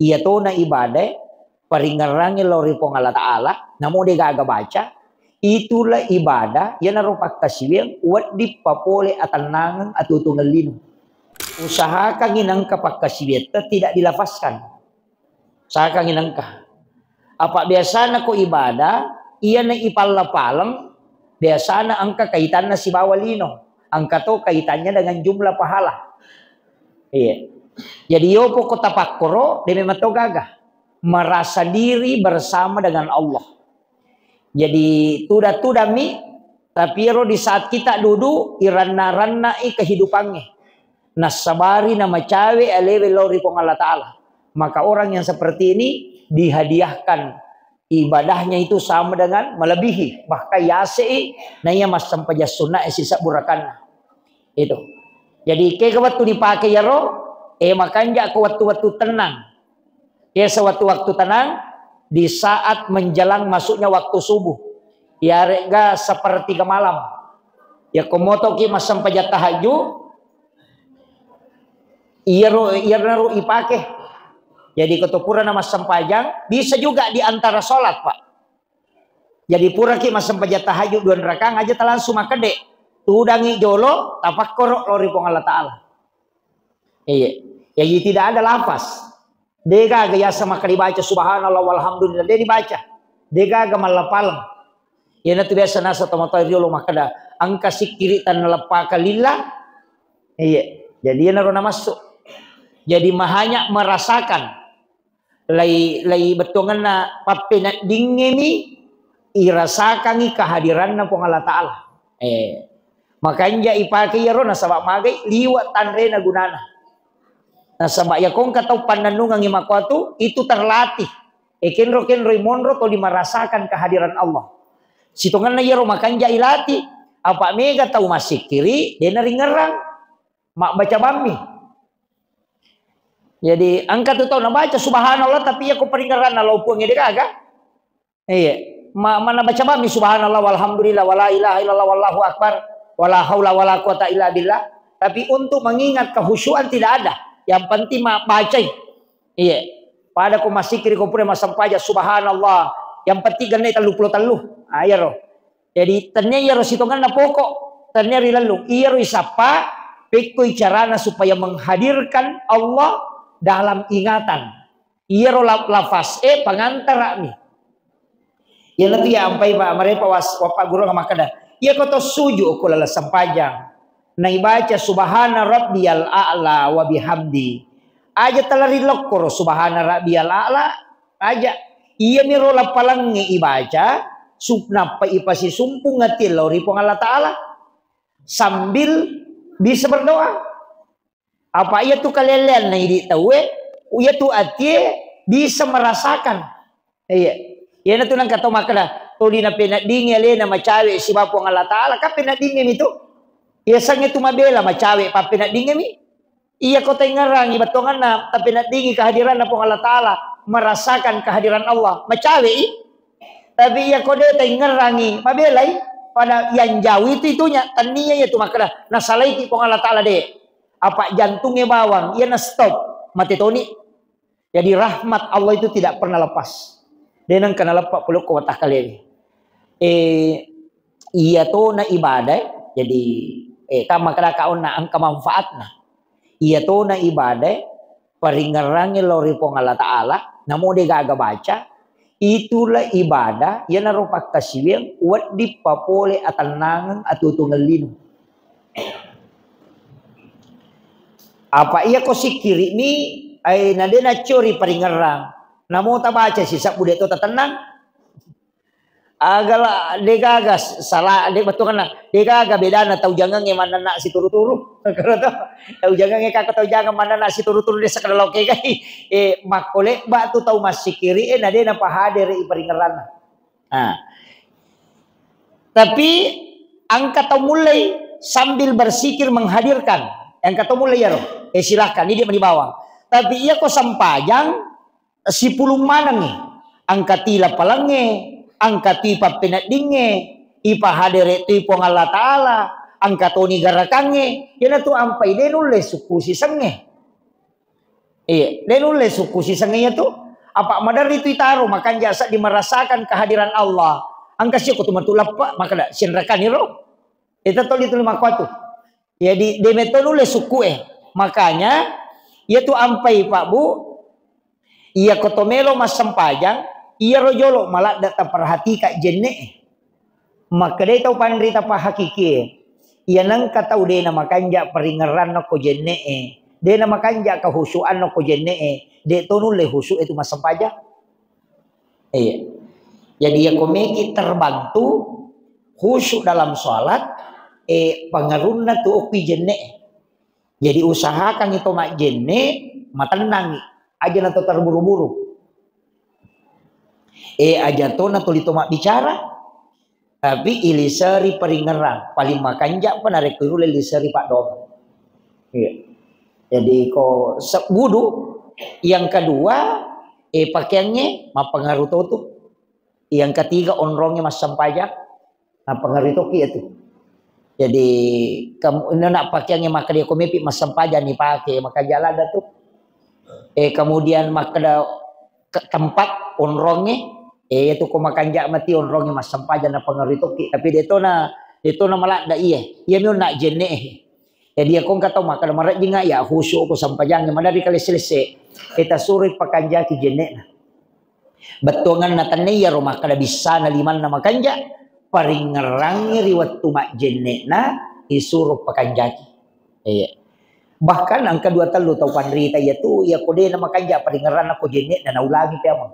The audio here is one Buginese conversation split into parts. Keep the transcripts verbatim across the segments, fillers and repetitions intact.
Iyatona ibadah paringerrangnge lao ri Puang Allah Ta'ala, namo degaga baca, itulah ibadah, iyanaro pakkasiwiang wedding papole atennangeng, atutungeng lino. Usahakangi nengka pakkasiwiatta tidak dilafaskan. Usahakangi nengka. Apa biasana ko ibadah, iyana ipalla-paleng, biasana engka kaitanna sibawa lino. Engka to kaitannya dengan jumlah pahala. Iya. Jadi yopo ko tapakkoro, de memang to gaga. Merasa diri bersama dengan Allah. Jadi tuda-tudami, tapi ero di saat kita duduk, iranna-ranna'i kehidupannya. Nassabari namacawe alewe lao ri Puang Allah Ta'ala. Maka orang yang seperti ini dihadiahkan ibadahnya itu sama dengan melebihi. Bahkan yasei naiya massempajang sunna e sisebbu rakanna. Itu. Jadi kega wettu dipake yaro, eh, makanja ko wettu-wettu tenang. Biasa waktu-waktu tenang, di saat menjelang masuknya waktu subuh. Yarega sepertiga malam. Ya, komotoki massempajang tahajud, iyaro, iyaro ipake. Jadi, ko to purana massempajang, bisa juga di antara sholat, Pak. Jadi, puraki massempajang tahajud dua rakaat aja, ta langsung makkeda, tudangi jolo, tapakkoro lao ri Puang Allah Ta'ala. Iya. Jadi, tidak ada lafaz. Degaga yasa makkeda dibaca subhanallah walhamdulillah, de dibaca. Degaga mallapaleng. Iyanatu biasa nasa tomatoa riolo makkeda, engka sikkiri tannaleppaka lillah. Iya. Jadi iyanaro namassu. Jadi mahanya merasakan lai, lai bettuangenna pappeneddingngemi irasakangi kehadiranna Puang Allah Ta'ala. Eh, makanja ipake iyaro nasaba magai liwa tanrena gunana. Nasaba yakongka tau pannennungengngi makoatu, itu terlatih. Eh, kenro-kenroi monro toli merasakan kehadiran Allah. Sitongenna iyaro makanja ilati, apa mega tau massikkiri, dena ringerang. Mabbaca bammi. Jadi, engka tu tau nabaca subhanallah, tapi iya ko paringerranna lao Puang ede gaga. Iya. Ma-, mana baca bammi subhanallah walhamdulillah wala ilaha illallah wallahu akbar wala haula wala quwata illa billah. Tapi untuk mengingat kehusyuan tidak ada. Yang penting ma-, bacai. Iya. Pada ko massikkiri ko pura massempajang subhanallah. Yang penting genne tellu pulo tellu. Ah, iyaro. Jadi, tennia iyaro sitongenna pokok, tennia rilellung. Iyaro isappa, pekkoi carana supaya menghadirkan Allah dalam ingatan. Iyaro la-, lafaz e pangantara'mi. Iyanatu iya ampai pa-, marepa was-, wappa gurunga makkeda, iya ko to suju ko laleng sempajang. Naibaca subhana rabbiyal a'la wa bihamdi. Aja tala rilokkoro subhana rabbiyal a'la, aja. Iyamiro lappalangnge ibaca, sup-, nappa ipasisumpung ati lao ri Puang Allah Ta'ala. Sambil bisa berdoa. Apa iya tu kalelean na idi tauwe, iya tu atie bisa merasakan. Iya. Iyana tu nangka tau makkeda, tuli napeneddingi alena macawe siba Puang Allah Ta'ala, kan peneddingi mi tu. Iya sange tu mabela macawe pappeneddingi mi. Iya ko taingerangi bettuanganna, tapeneddingi kehadiranna Puang Allah Ta'ala, merasakan kehadiran Allah, macawe i. Tapi iya ko de taingerangi, mabelai. Pada yang jauh itu itunya, tania iya tu makkeda, nasalaiki Puang Allah Ta'ala de. Apa jantunge bawang, iya na stop, mate toni. Jadi rahmat Allah itu tidak pernah lepas. De nengka naleppa pole ko watakkalewe. Eh, iya tona ibadah, jadi, eh, tama kada kaonna engka manfaatna. Iya tona ibadah, paringerrangi lao ri Puang Allah Ta'ala, namo de gaga baca, itulah ibadah, iyanaro pakkasiwiang, wedding papole atennangeng, atutungeng lino. Apa iya ko sikkiri'mi, ai, na de naccori paringerrang. Namo tabaca sisebbu de to tatennang. Agala de gaga sala, de bettuanna, de gaga bedana tau jangengnge mannenna situru-turu. Tau jangengnge kaka tau jangeng mannenna situru-turu de sakada loke gai. Eh, makko lebba tu tau massikkiri, eh, na de napahadere i paringerranna. Nah. Tapi engka tau mulai sambil bersikir menghadirkan. Engka tau mulai iyaro. Eh, silahkan, ini dia mani bawang. Tapi iya ko sempajang, sipulung manengngi. Engka ti lapalengnge, engka ti pappeneddingnge, ipahadere tu Puang Allah Ta'ala, engka toni garakangnge, iyanatu ampai de nulle sukku sisengnge. Iya, de nulle sukku siseng iya tu. Apa maderri tu itaro, makanja seddi merasakan kehadiran Allah. Engka siko tu matu leppa, maka da sinrakani ro. Ita toli tuli makkuatu. Jadi, de metto nulle sukku e. Makanya, iya tu ampai, Pak Bu, iya ko to melo massempajang, iya ro jolo maladda taperhatika jenne e. Makkedai tau panrita pahakikie, iya nengka tau dena makanja paringerranna ko jenne'e, dena makanja kehusu'anna ko jenne'e, de to nulle husu'e tu massempajang. Iya. Jadi, iya ko meki terbantu khusyuk dalam sholat, eh, pengaruhna tu okki jenne'e. Jadi, usahakan itu majjenne, matennangi. Aja na to terburu-buru. Eh, aja to na tuli to mabbicara, tapi iliseri paringerang. Paling makanja pa narekko irulle liseri paddoang. Iya. Jadi, ko se-, wudu, yang kedua, eh, pakaiannya mapengaruh to tu. Yang ketiga, onrongnge massempajang, napengaruh toki itu. Jadi, kamu, ini nak pakaiannya maka dia komepi massempajang ni pakai, maka jalan dah tu. Eh, kemudian makkeda ke tempat onrongnge, eh, itu ko makanja mati onrongnge massempajang napengaruh toki. Tapi dia tu na, dia tu na maladda iye. Iya mi nak jenne. Jadi, iya ko engka tau makkeda marejjinga iya khusyuk ko sempajangnge, maderri kale selese. Kita suruh pakanjaki jenne'na. Bettuanganna tenne iyaro makkeda bissana limanna makanja, paringngerangngi ri wettu majjenne'na isuro pakanjaki. Iya. Bahkan engka dua tellu tau panrita iya tu, iya ko de na makanja paringngeranna ko jenne'na naulangi peameng.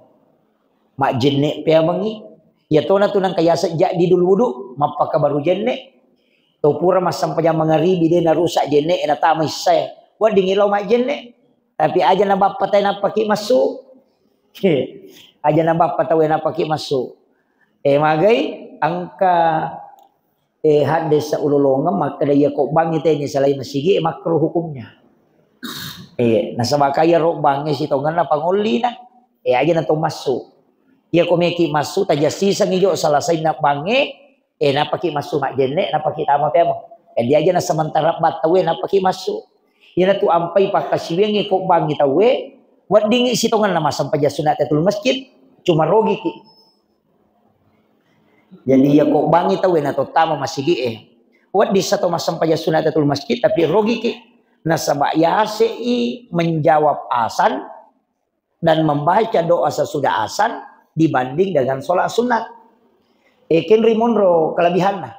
Majjenne peamengi. Iya tona tu nengka yaseng jaddidul wudu, mappakabaru jenne. To pura massempajang mangaribi de narusak jenne, natama issae. Weddingi lao majjenne. Tapi aja na bappa tae nappaki massu. Aja na bappa tawe nappaki massu. Eh, magai engka, eh, haddesa ulolongeng makkeda iya ko bangngi teni salai masigi, eh, makruh hukumnya. Eh, nasaba kaya ro bangnge sitongenna pangollina. Eh, aja na to massu. Iya ko meki massu, tajassisengi jo salasainna bangnge, eh, nappaki massu majjenne, nappaki tama peameng. Jadi aja na sementara battawe nappaki massu. Iyana tu ampai pakkasiwiangngi ko bangngi tauwe, weddingi sitongenna massempajang sunat tahiyatul masjid, cuma rogiki. Jadi iya ko bangngi tauwe na tottama masigi e, wedding sato massempajang sunat tahiyatul masjid, tapi rogiki. Nasaba yase i menjawab azan dan membaca doa sesudah azan dibanding dengan sholat sunat. Ekenri monro kelebihanna.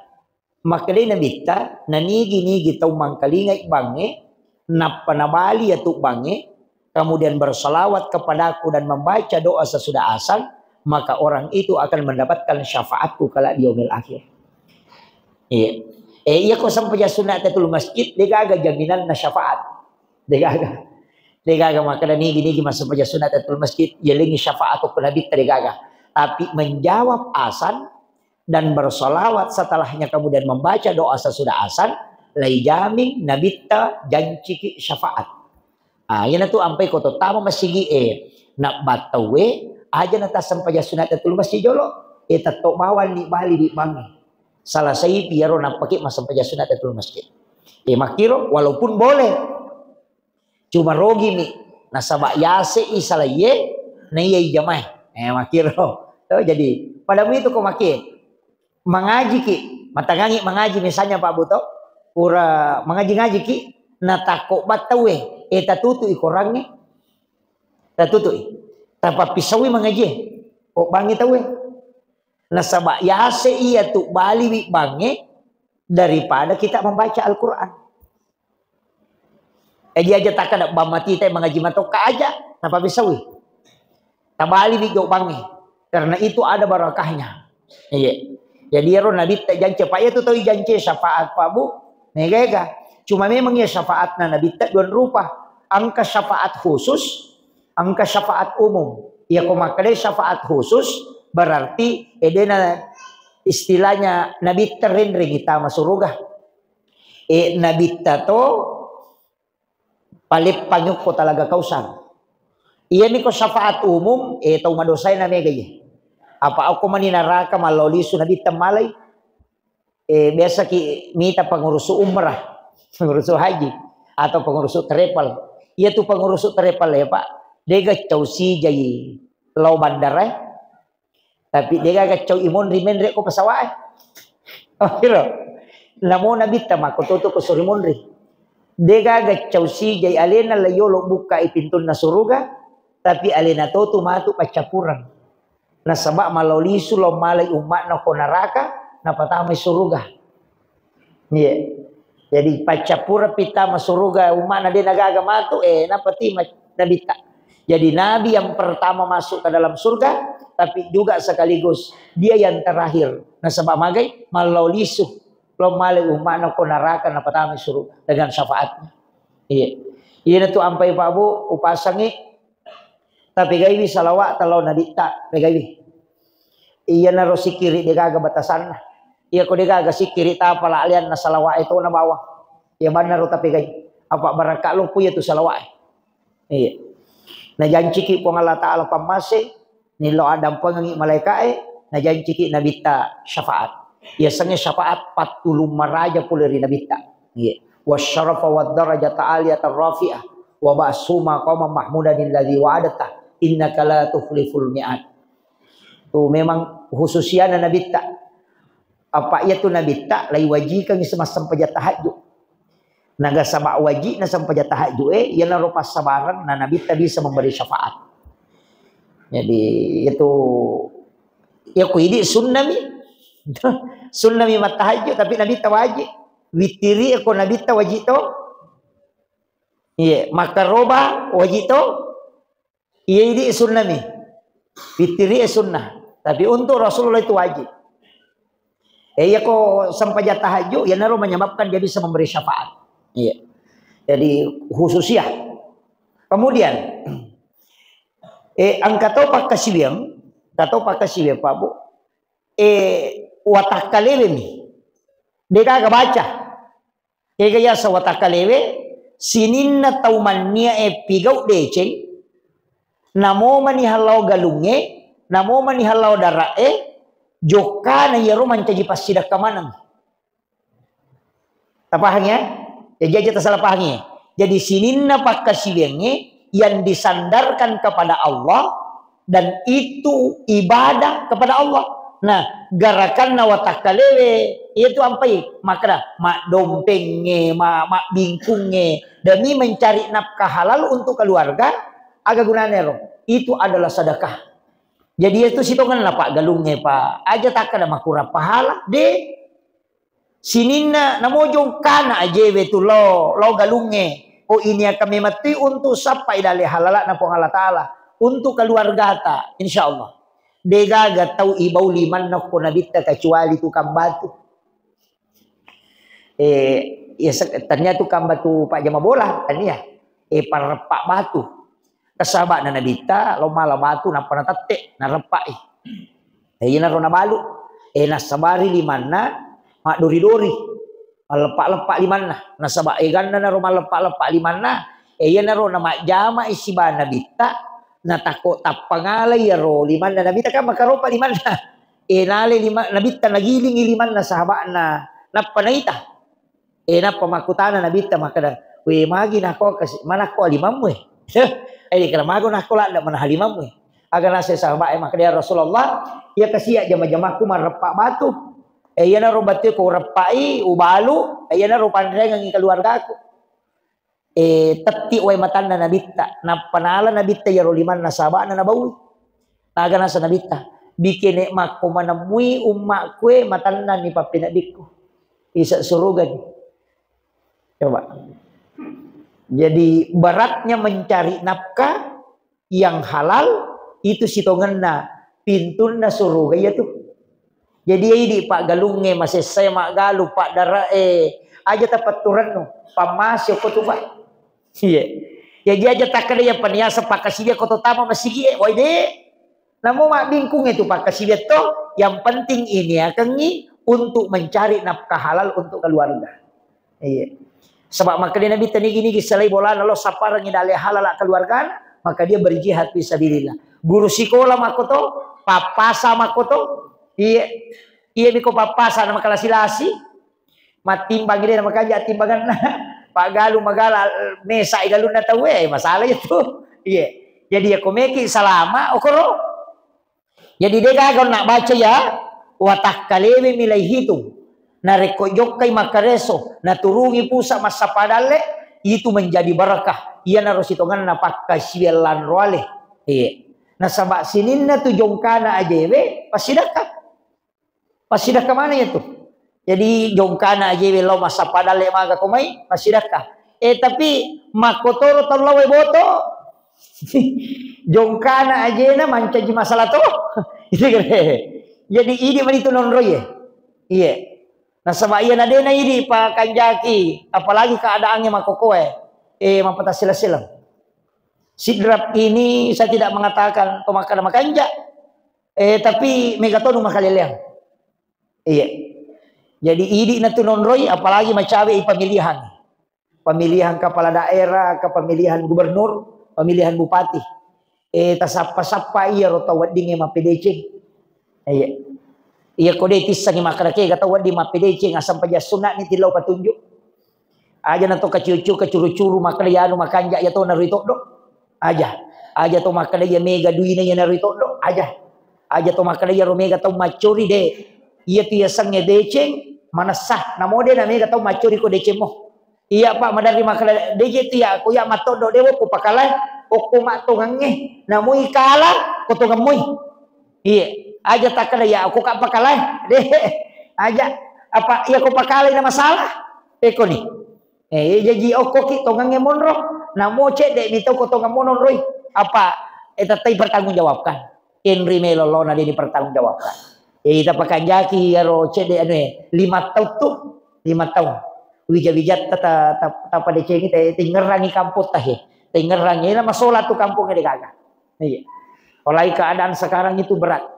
Makkedai Nabitta, nanigi-nigi tau mangkalingai bangnge, nappa nabali yatu bangnge, kemudian bersalawat kepadaku dan membaca doa sesudah azan, maka orang itu akan mendapatkan syafaatku kelak di yaumil akhir. Iya. Eh, iya ko sempajang sunat tahiyatul masjid, degaga jaminanna syafaat. Degaga. Degaga makkeda nigi-nigi massempajang sunat tahiyatul masjid, yalengi syafaat ko Nabitta degaga. Tapi menjawab azan dan bersalawat setelahnya kemudian membaca doa sesudah azan, laijamin Nabitta janciki syafaat. Ah, iyana tu ampai ko tottama masigi e, nabbattawe, aja na tassempajang sunat tahiyatul masjid jolo, e tetto bawang ni bali di bangnge. Salasai pi iyaro nappaki massempajang sunat tahiyatul masjid. E makkiro, walaupun boleh, cuma rogi mi, nasaba yase i salaiye, na iya i jamae. Eh, makkiro. To, jadi, pada itu ko makke, mangajiki, matangangi mangaji misalnya Pak Buto, pura mangaji-ngajiki, natakko battawe, eh, tatutu i korangnge, tatutu i. Tapappisaui mangaji, ko bangngi tauwe. Nasaba yase iya tu baliwi bangnge daripada kita membaca Al-Quran. Jadi aja takkeda bang mati te mangaji matokka aja, napabissaui. Tabali wi gau bangnge. Karena itu ada barakahnya. Iya. Jadi ero Nabitta jance, Pak, iya tu tau jance syafaat, Pak, Bu. Mega-ega. Cuma memang iya syafaatna Nabitta dua rupa. Engka syafaat khusus, engka syafaat umum. Iya ko makkedai syafaat khusus, berarti edena istilahnya Nabitta renreng tama suruga. E, Nabitta to paleppang yokko talaga Kausar. Iyani ko syafaat umum, e, tau madosai na mega iye. Apa okko mani naraka mallao lisu Nabitta malai. E, biasa ki mita pengurusu umrah, pengurusu haji, atau pengurusu travel. Iya tu pengurus travel e, Pak. Dega cau sijai lao bandara e. Tapi dega cau imonri menre ko pesawat e. Oh, iro. Namo Nabitta mako toto ko suri monri. Dega cau sijai alena la yolo buka i pintunna suruga, tapi alena totu matu paccappureng. Nasaba malao lisu lao malai umma'na ko naraka, napatamai suruga. Iya. Jadi paccappureng pittama suruga umma'na de nagaga matu, eh, napatima Nabitta. Jadi Nabi yang pertama masuk ke dalam surga, tapi juga sekaligus dia yang terakhir. Nasaba magai, malao lisu lao malai umma'na ko naraka, napatamai suruga dengan syafaatnya. Iya. Iya tu ampai Pak Bu, upasangi Tapegaiwi salawa'ta lao Nabitta, pegaiwi. Iyanaro sikkiri degaga batasanna. Iya ko degaga sikkiri tapa la alianna salawa'e tona bawang. Iya bannaro tapegai. Apa barakka loppo iya tu salawa'e. Iya. Najanciki Puang Allah Ta'ala pammase, nillo addampengengi malaika'e, najanciki Nabitta syafaat. Yasengnge syafaat pattulung maraja pole ri Nabitta. Iya. Wasyarafa wad darajata aliyatan rafi'ah wa ba'su maqaman mahmudan alladzi wa'adta innaka la tukhliful mi'ad. Tu memang khususiana Nabitta. Apa iya tu Nabitta lai wajikangi semassempajang tahajud. Naga saba wajibna sempajang tahajud e, iyanaro passabareng na Nabitta bisa memberi syafaat. Jadi itu ya ku idi sunnami. Sunnami mattahajud tapi Nabitta wajib. Witiri ko Nabitta wajib to. Iya, makaroba wajib to. Iya idi sunnami. Witiri e sunnah. Tapi untuk Rasulullah itu wajib. Eh, iya ko sempajang tahajud, iyanaro menyebabkan dia bisa memberi syafaat. Iya. Jadi khususiah. Kemudian, eh, engka to pakkasiwiang, engka to pakkasiwiang, Pak Bu. Eh, watakkalewemi. Degaga baca. Ega yaseng watakkalewe, sininna tau manniae pigau deceng, namo mani hallau galungnge, namo mani hallau dara'e, jokkana iyaro mancaji passidakka maneng. Tapahang ya? Jadi aja tasala pahangi. Jadi sininna pakkasiwiangnge yang disandarkan kepada Allah, dan itu ibadah kepada Allah. Nah, garakanna watakkalewe, itu ampai, makkeda, maddompengnge, ma-, mabbingkungnge, demi mencari nafkah halal untuk keluarga, aga gunana ero? Itu adalah sedekah. Jadi itu sitongenna, Pak, galungnge, Pak. Aja takkeda makurang pahala, de. Sininna namo jongkana ajewe tu lao, lao galungnge. Ko ini akan memettui untuk sappai dalle halala'na Puang Allah Ta'ala. Untuk keluargata, insya Allah. Degaga tau ibau limanna ko Nabitta kecuali tukang batu. Eh, ya, se-, tania tukang batu pak jama bola, tania. Eh, pareppa batu. Nasaba'na Nabitta, lo mala batu, nappa natette, nareppa'i. Eh, iyanaro nabalu. Eh, nassabari limanna, maddori-dori. Malleppa-leppa limanna. Nasaba eganna naro malleppa-leppa limanna. Eh, iyanaro namajjama'i siba Nabitta, natakko tappangalai iyaro limanna Nabitta, kan makaropa limanna. Eh, nale lima-, Nabitta nagilingi limanna sahaba'na. Nappa naita. Eh, nappa makkutana Nabitta makkeda, "We, magi nako kasi-, manakko alimammu e?" Eh, eh, kira mago nako ladda manaha limammu e. Aga nase sahabat e makkeda, "Ya Rasulullah, iya kasi jama-jamakku mareppa batu. Eh, iyanaro batu ko ureppai, ubalu, eh, iyanaro panrengengi keluargaku." Eh, tetti wae matanna Nabitta. Nappa nala Nabitta iyaro limanna sahaba'na nabaui. Naga nasa Nabitta, "Bikene makko manemmui ummakku e matannanni pappeneddikku." Isa surugani. Coba. Jadi beratnya mencari nafkah yang halal itu sitongenna pintunna suruga iya tu. Jadi idi paggalungnge masessai maggalu paddarae aja tapetturennu pammase ko tu, Pak. Iya. Jadi aja takkeda iya paniasa pakkasiwiang ko to tama masigi e, wai de. Namo mabbingkung itu pakkasiwiang to, yang penting iniakengngi untuk mencari nafkah halal untuk keluarga. Iya. Sebab makkeda Nabi tenigi-nigi selai bolana lo sapparengi dalle halala keluargana, maka dia berjihad fisabilillah. Guru sikola makko to, pappasa makko to. Iya. Iya miko pappasa na makalasi-lasi. Mattimbang de na makanja timbanganna. Paggalu magala mesa galunna tauwe, eh, masalah itu. Iya. Jadi ya komeki salama okoro. Jadi de gaga na baca ya, watakkalewe milai hitung. Narekko jokkai makkareso, naturungi pusa massappa dalle, itu menjadi barakah. Iyanaro sitongenna pakkasiwiang lanro ale. Iya. Nasaba sininna tu jongkana ajewe, passidakka. Passidakka maneng itu. Jadi jongkana ajewe lao massappa dalle maga komai, passidakka. Eh, tapi makkotoro tau lawe boto. Jongkana ajena mancaji masalah to. Jadi idi mani tu nonroi. Iya. Nasaba iya nadena idi pakanjaki, apalagi keadaannya makokoe. Eh, mapatassila-sila. Sidrap ini saya tidak mengatakan to makkada makanja. Eh, tapi mega tonu makaleleang. Iya. Jadi idi na tu nonroi, apalagi macawe i pemilihan. Pemilihan kepala daerah, ke pemilihan gubernur, pemilihan bupati. Eh, tasappa-sappa iya ro tau weddingnge mappedeceng. Iya. Iya ko de tissengi makkada kega tau wedding mappedeceng, asam paja sunna ni tillau patunjuk. Aja na to kaciu-ciu, kacuru-curu, makkada yanu makanja ya to narui toddo. Aja. Aja to makkada ya mega duina ya narui toddo. Aja. Aja to makkada ya ro mega tau maccori de. Iya tu ya sengnge deceng, manessa. Namo de na mega tau maccori ko deceng mo. Iya, Pak, maderri makkada, deje tu ya, ko ya mattoddo de, ko pakalai, okko mattongengnge, namoi kala, ko tongeng moi. Iya, aja takkada ya, okko ka pakalai, de, aja, apa, iya ko pakalai na masalah, eko ni. Eh, iya jaji okko ki tongengnge monro, namo cedde mi tau ko tongeng mononroi, apa, eh, tettai pertanggungjawabkan. Enri melo lona de dipertanggungjawabkan. Eh, ita pakanjaki iyaro cedde anu e, lima taung tu, lima taung. Wija-wijatta ta, ta, ta padecengi te, tingerangi kampung tahe. Tingerangi, na masola tu kampung de gaga. Iya. Apalagi keadaan sekarang itu berat.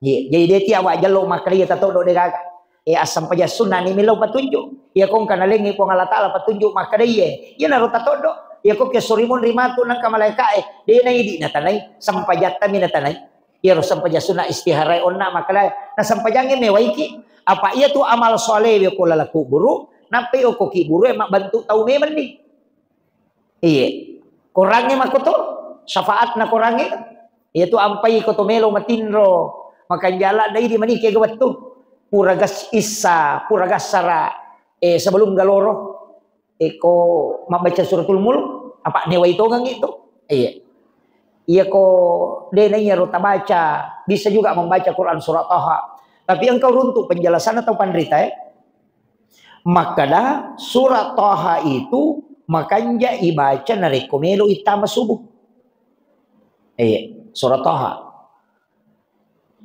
Iya, jadi de ti awak jelo makkada iya tatoddo de gaga. Eh, asam paja sunna ni melo patunjuk. Iya kong kana lengi Puang Allah Taala patunjuk makkada iye. Iya naro tatoddo. Iya kok ke sorimun rimatu nang ka malaika e. De na idi na tanai. Sampajatta mi na tanai. Iyaro sempajang sunna istihara onna makkada, na sempajangnge mewaiki. Apa iya tu amal soleh we ko laleng kuburu, nappai okko kiburu e mabbantu tau memeng ni. Iye. Korangnge makkoto, syafaatna korangnge. Iya tu ampai ko to melo matinro, makanjala dai di manike ga wettu. Pura gas issa, pura gassara, eh, sebelum galoro. Eko mabbaca suratul mulk, apa newai tongengi tu. Iya. Iya ko de na iya ro tabaca, bisa juga membaca Quran surah Taha. Tapi engkau runtuk penjelasan atau panrita, eh? Makkada surah Taha itu makanja ibaca narekko melo ittama subuh. Iya, surah Taha.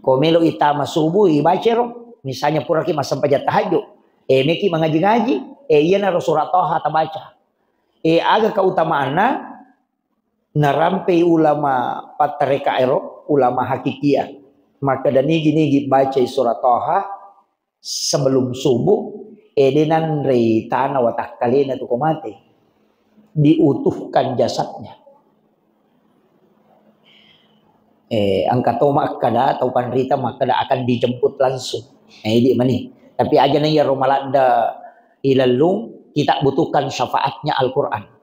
Ko melo ittama subuh, ibaca ro. Misalnya puraki massempajang tahajud. Eh, meki mangaji-ngaji. Eh, iyanaro surah Taha tabaca. Eh, aga keutamaanna? Narampei ulama pattareka ero, ulama hakikia. Makkada nigi-nigi bacai surah Taha sebelum subuh, eh, de nanrei tana watakkalena tu ko mate. Diutuhkan jasadnya. Eh, engka to makkada, tau panrita makkada akan dijemput langsung. Eh, idi mani. Tapi aja na iyaro maladda ilellung, kita butuhkan syafaatnya Al-Quran.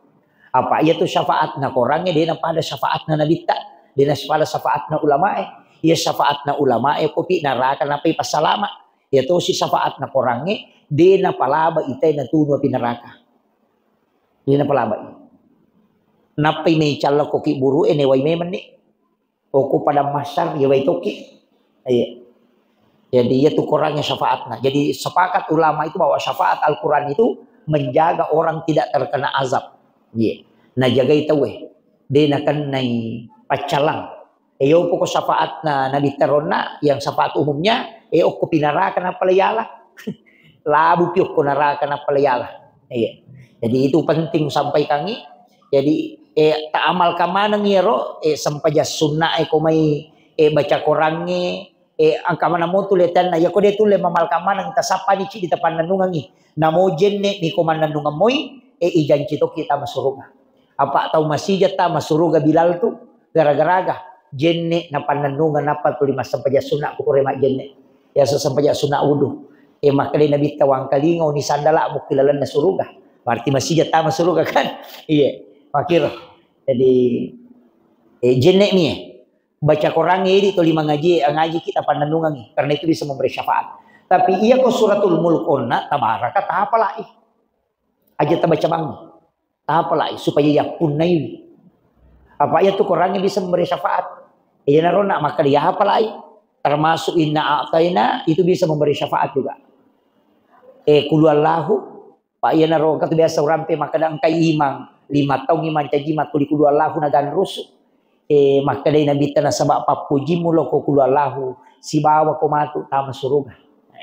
Apa iya tu syafaatna korangnge, de na pada syafaatna nabitta, de na pada syafaatna ulamae. Iya syafaatna ulamae, kopi naraka napai passalama. Iya tosi syafaatna korangnge, de na palaba itai natunu api neraka. De na palaba. Nappai mecalla ko kiburu e newai memeng ni. Okko padang mahsyar, iya wai toki. Iya. Jadi, iya tu korangnge syafaatna. Jadi, sepakat ulama itu bahwa syafaat Al-Quran itu menjaga orang tidak terkena azab. Iya. Najagai tauwe. De nakennai paccalang. E, yo poko syafaatna Nabi teronna, yang syafaat umumnya, e, okko pinaraka nappa layala. Labu pi okko naraka nappa layala. Iya. Jadi itu penting sampaikangi. Jadi, eh, taamalkan maneng iyaro, eh, sempajang sunna e ko mai, eh, baca korangnge, eh, engka maneng mo tuletanna, iya ko de tulle mamalkan maneng, tasappani cidi tapannennungengi. Namo jenne mi ko mannennungeng moi, eh, ijanci tokki tama suruga. Apa tau masija tama suruga Bilal tu, gara-garaga jenne napannennungeng nappa tuli massempajang sunna ko kore majjenne. Yaseng sempajang sunna wudu. Eh, makkedai Nabitta, wangkalinga oni sandala mukki lalenna suruga. Berarti masih jatama suruga kan? Iya, makkiro. Jadi, eh, jenne' mi, eh. Baca Quran idi toli mangaji, ngaji kita pannennungangi, karena itu bisa memberi syafaat. Tapi iya ko suratul mulk onna, tabaraka, tapalai. Aja tabaca bangi. Tapalai supaya yappunnaiwi. Apa iya tu Quran bisa memberi syafaat. Iya narona maka dia apalai. Termasuk inna a'taina itu bisa memberi syafaat juga. Eh, kulu Allahu, Pak, iya naro engka tu biasa urampe makkeda engka imang, lima taung imang caji makkuli kulu Allahu naganrusu. Eh, makkedai Nabitta nasaba pappujimu loko kulu Allahu, sibawa ko matu tama suruga.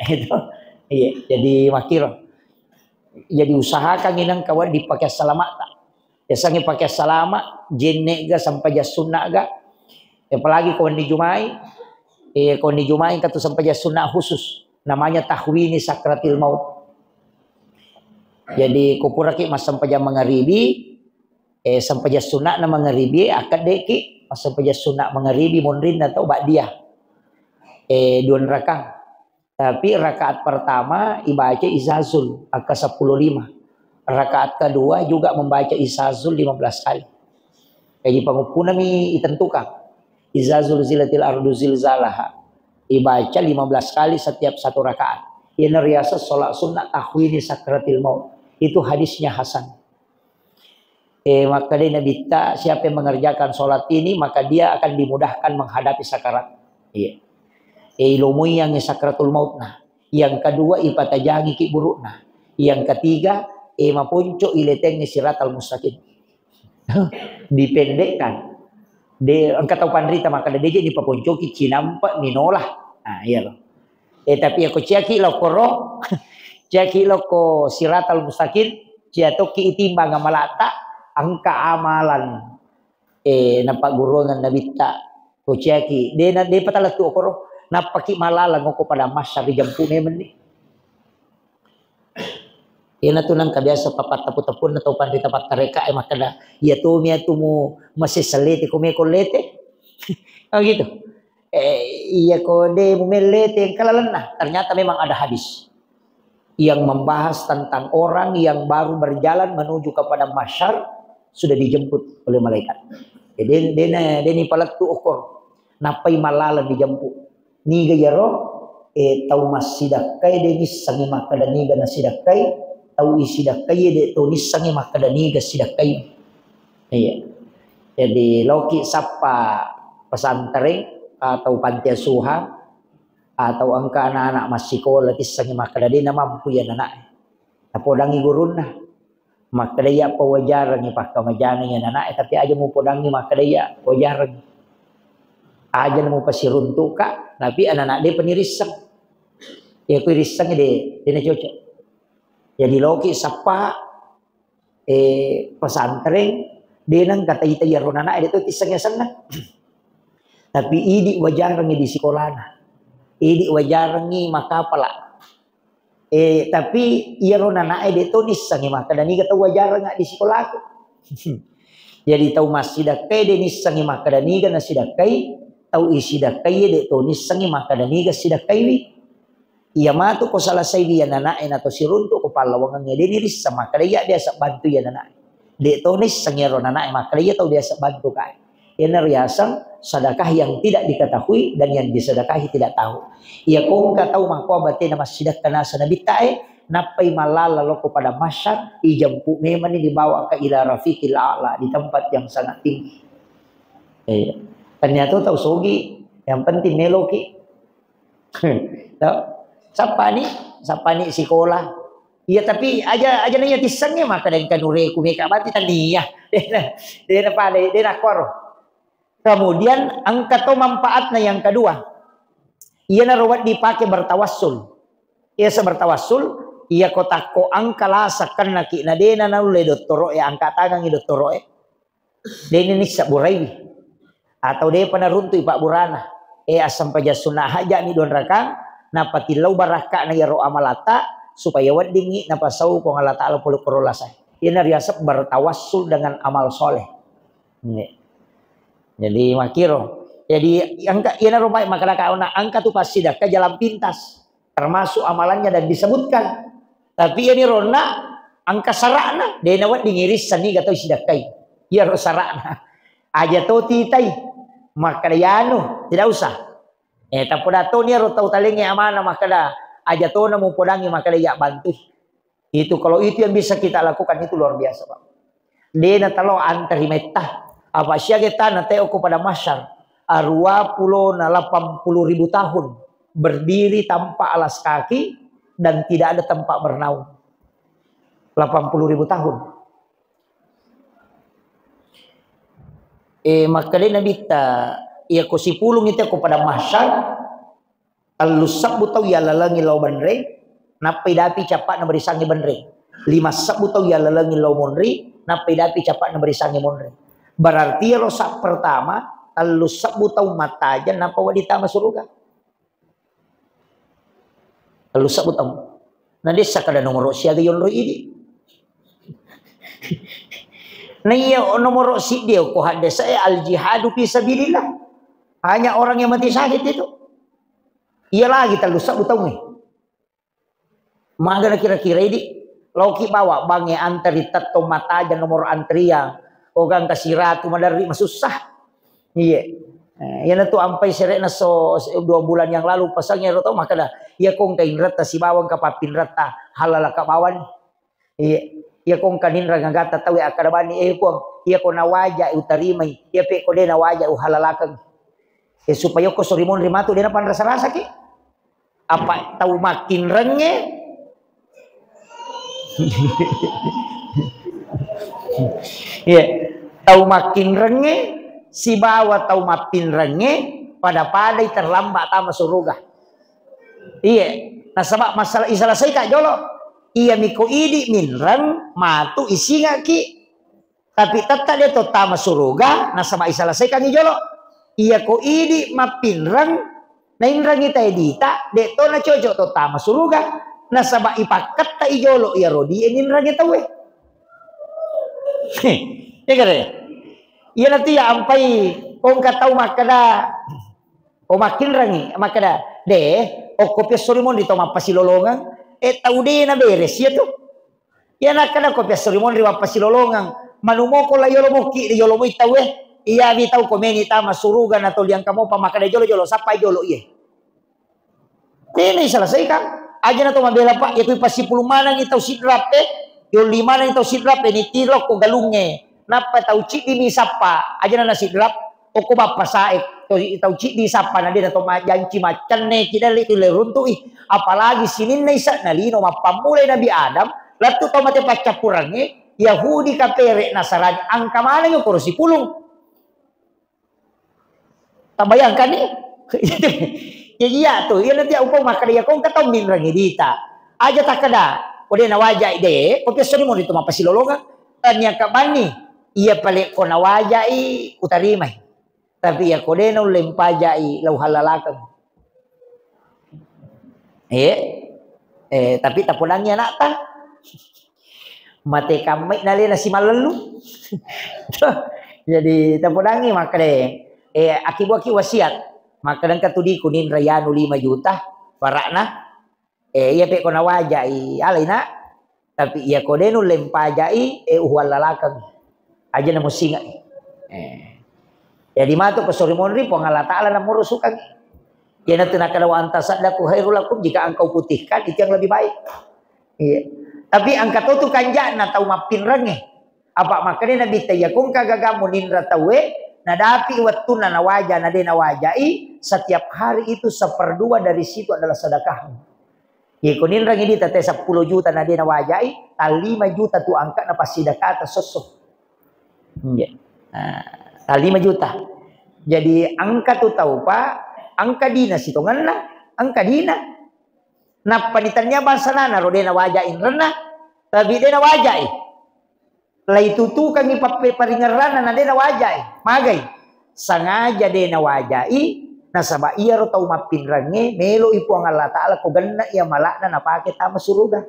Itu. Iya, jadi makkiro. Jadi usahakan inang kawan dipakai salamata. Biasanya pakai salama, jenne' ga sampajang sunna' ga. Apalagi ko wenni Jumai, eh, ko wenni Jumai engka tu sampajang sunna' khusus. Namanya tahwini sakratil maut. Jadi, ko puraki massempajang mangaribi, eh, sempajang sunna'na mangaribi, akkaddeki massempajang sunna' mangaribi monrinna tau ba'diyah. Eh, dua rakang. Tapi rakaat pertama ibaca Izazul, angka sepuluh lima. Rakaat kedua juga membaca Izazul lima belas kali. Jadi, panguppunami itentukan. Izazul zilatil ardu zilzalaha. Ibaca lima belas kali setiap satu rakaat. Iyana riaseng sholat sunnah tahwini sakratil maut. Itu hadisnya hasan. Eh, makkadai Nabitta, siapa yang mengerjakan sholat ini, maka dia akan dimudahkan menghadapi sakarat. Iya. Eh, ilomoiyangi sakratul maut nah. Yang kedua, ipatajangi ki burukna. Yang ketiga, eh, maponco iletengi siratal mustaqim. Dipendekkan. De, engka tau panrita makkada, "Deje ni paponcoki, cinampa minolah." Nah, iya loh. Eh, tapi ako ciaki lokoro, ciaki loko siratal mustaqim, cia tokki itimbang amalata, engka amalan, eh, napagguruangan Nabitta, ko ciaki, de na, de patalettu okoro, nappaki malalang oko pada masyar ri jampu memeng ni. Iyana tu nangka biasa papattapu-tapunna tau panrita pattareka e makkada, "Iya tomi atu mu masessa lete ko meko lete." Oh gitu. Eh, iya ko de mu mellete engka lalenna. Ternyata memang ada hadis yang membahas tentang orang yang baru berjalan menuju kepada mahsyar sudah dijemput oleh malaikat. Jadi dena deni palettu okor. Nappai malalang dijemput. Niga iyaro, eh, tau massidakkai de nissengngi makkada niga nasidakkai, tau isidakkai de to nissengngi makkada niga sidakkai. Iya. Jadi loki sappa pesantren atau panti asuhan atau engka anak-anak massikola tissengngi makkada de namampu iya anak. Napodangi gurunna. Makkeda iya pawajarengngi pakkamajana iya nanae, tapi aja mupodangngi makkeda iya wajarengngi. Aja mupasiruntuka, tapi anak-anak de panirisseng. Ya ku irisseng de, de na cocok. Jadi loki sappa, eh, pesantren, de nang kata ita iya ro nanae de to tisseng senna. Tapi idi wajarengngi di sikolana. Idi wajarengngi makapala. Eh, tapi iyaro nanae de to nissengngi makkeda niga tau wajarengnga di sikolaku. Jadi tau massidakkai de nissengngi makkeda niga nasidakkai, tau isidakkai de to nissengngi makkeda niga sidakkaiwi. Iya matu ko salasaiwi iya nanae nato siruntu ko pallawangengnge de nirisseng makkeda iya biasa bantu iya nanae. De to nisseng iyaro nanae makkeda iya tau biasa bantu kae. Iyana riaseng sedekah yang tidak diketahui dan yang disedekahi tidak tahu. Iya ko engka tau makkoa batena massidekka naseng nabitta e, nappai mallala loko pada mahsyar, ijempu memanni dibawa ke ila rafiqil a'la, di tempat yang sangat tinggi. Iya. Ternyata tau sogi, yang penting meloki. Tau? Sappani, sappani sikola. Iya, tapi aja, aja naiya tissengnge makkeda engka nureku meka bati tania. Dena, dena pada, dena koro. Kemudian engka to manfaatna yang kedua. Iyana ro wedding pake bertawassul. Iya se bertawassul, iya ko takko engka lasa kennaki na dena naulle dottoro e angka tangangi dottoro e. Deni nissabburaiwi. Atau depa naruntui pabburana. Eh, assempajang sunna hajja'ni dua rakang, napatillau barakka'na iyaro amalatta, supaya weddingngi napasau Puang Allah Ta'ala pole koro lasae. Iyana riaseng bertawassul dengan amal soleh. Nggih. Jadi makkiro. Jadi engka, iyanaro baik makkadaka ona engka tu passidakka jalan pintas. Termasuk amalannya dan disebutkan. Tapi ini ronna Engka sara'na, de' nawedding irissenni ga tau sidakkai. Iyaro sara'na. Aja to titai. Makkeda yanu, tidak usah. Eh, tappoda toni iyaro tau talengnge amanah makkeda, aja tona mupodangngi makkeda iya bantui. Itu, kalau itu yang bisa kita lakukan, itu luar biasa, Pak. De' natalo anteri metta. Apa siaga tana teo ko pada mahsyar. Arua pulo na lapan puluh ribu tahun berdiri tanpa alas kaki dan tidak ada tempat bernaung. Lapan puluh ribu tahun. Eh, makkedai Nabitta, iya ko sipulung itu ko pada mahsyar, tellu sebbu tau yalalengi lao benreng, nappai dapi cappa'na berisangi benreng. Lima sebbu tau yalalengi lao monri, nappai dapi cappa'na berisangi monri. Berarti iyaro sa pertama, tellu sebbu tau mattajeng, nappa wedding tama suruga. Tellu sebbu tau. Na dessa kada nomoro siaga yonro idi. Na iya nomoro siddi ko haddesa e al jihadu fi sabilillah. Hanya orang yang mati syahid itu. Iya lagi tellu sebbu tau ni. Magana kira-kira idi. Loki bawa bange antri tetto mataja nomor antrian. Ogang kasiratu maderri masussah. Iya. Eh, iyana tu ampai sere'na so, so, dua bulan yang lalu pasang ero to makkeda, iya ko engka inretta sibawa engka pappinretta halalaka bawani. Iya. Iya ko engka ninreng agatta tau akkeda bani, eh Puang, iya ko nawaja utarimai, iya pe ko de nawaja uhalalakeng. Eh, supaya ko sorimonri matu de napanrasa-rasaki. Apa tau makkinrengnge? Iya. Tau makkinrengnge sibawa tau mappinrengnge pada-padai terlambat tama suruga. Iya. Nasaba masalah isalasaika jolo. Iya miko idi minreng matu isingaki. Tapi tetta de to tama suruga, nasaba iselesaikangngi jolo. Iya ko idi mappinreng, nainrengngi tae dita, de to nacocok to tama suruga, nasaba ipakketta i jolo iyaro die ninrengngi tauwe. Heh, iya kare? Iyana tu iya ampai ko engka tau makkeda, ko makkinrengngi, makkeda, de, okko pia sori monri to mappasilolongeng, eh, tau de naberes iya tu. Iya nakkeda ko piassori monri wappasilolongeng, manumoko la yolo mokki, yolo moi tauwe, iyawi tau ko meni tama suruga na toli engka mopa makkeda jolo-jolo, sappai jolo iye. Tena iselesaikan. Aja na to mabela, Pak, iya kui passipulung manengi tau sidrap e, yolli manengi tau sidrap e, nitiro ko galungnge. Nappa tau ciddi ni sappa, aja na nasidrap. Okko bappasae, to, tau ciddi sappa na de na to majanci maccenne ki dalle tu le runtu'i. Apalagi sininna ise'na lino mappammulai Nabi Adam, lettu tau mate paccappurengnge, Yahudi, kapere, Nasarani, engka maneng okoro sipulung. Tabayangkanni? Ya iya tu, iya nanti upau makkeda iya ko engka tau minrengi dita. Aja takkeda, ko de nawajai de, ko piassoni moni tu mappasilolongeng. Tania kabbanni, iya pale ko nawajai utarimai. Tapi iya ko de naulle mpajai, la uhallalakeng. Eh, eh, tapi tapodangngi anakta. Mate kammai nalena simallellu. Jadi tapodangngi makkeda, eh, akibua ki wasiat. Makkeda engka tu diku ninra yanu lima juta, parakna. Eh, iya pe ko nawajai, alai, Nak. Tapi iya ko de nulle mpajai, eh, uhuallalakeng. Aja na musingai. Eh. Jadi matu ko sori monri, Puang Allah Ta'ala na murusukangi. Iya natu nakada wa antasaddaku khairul lakum, jika engkau putihkan itu yang lebih baik. Iya. Tapi engka to tu kanjana tau mappinrengnge. Apa makkeda Nabitta, iya ko engka gagamu ninra tauwe, nadapi wettunna nawaja, na de nawajai, setiap hari itu seperdua dari situ adalah sedekahmu. Iya ko ninrangi dita te seppulo juta na de nawajai, tallima juta tu angka na passidekata sosso. Iya. Nah, tallima juta. Jadi engka tu tau, Pak, engka dina sitongenna, engka dina. Nappa ni tania bangsa nana ro de nawajai inrenna, tapi de nawajai. Laitutukangngi pappe-, paringerranna na de nawajai. Magai? Sangaja de nawajai, nasaba iyaro tau mappinrengnge meloi Puang Allah Ta'ala ko genna iya malakna napake tama suruga.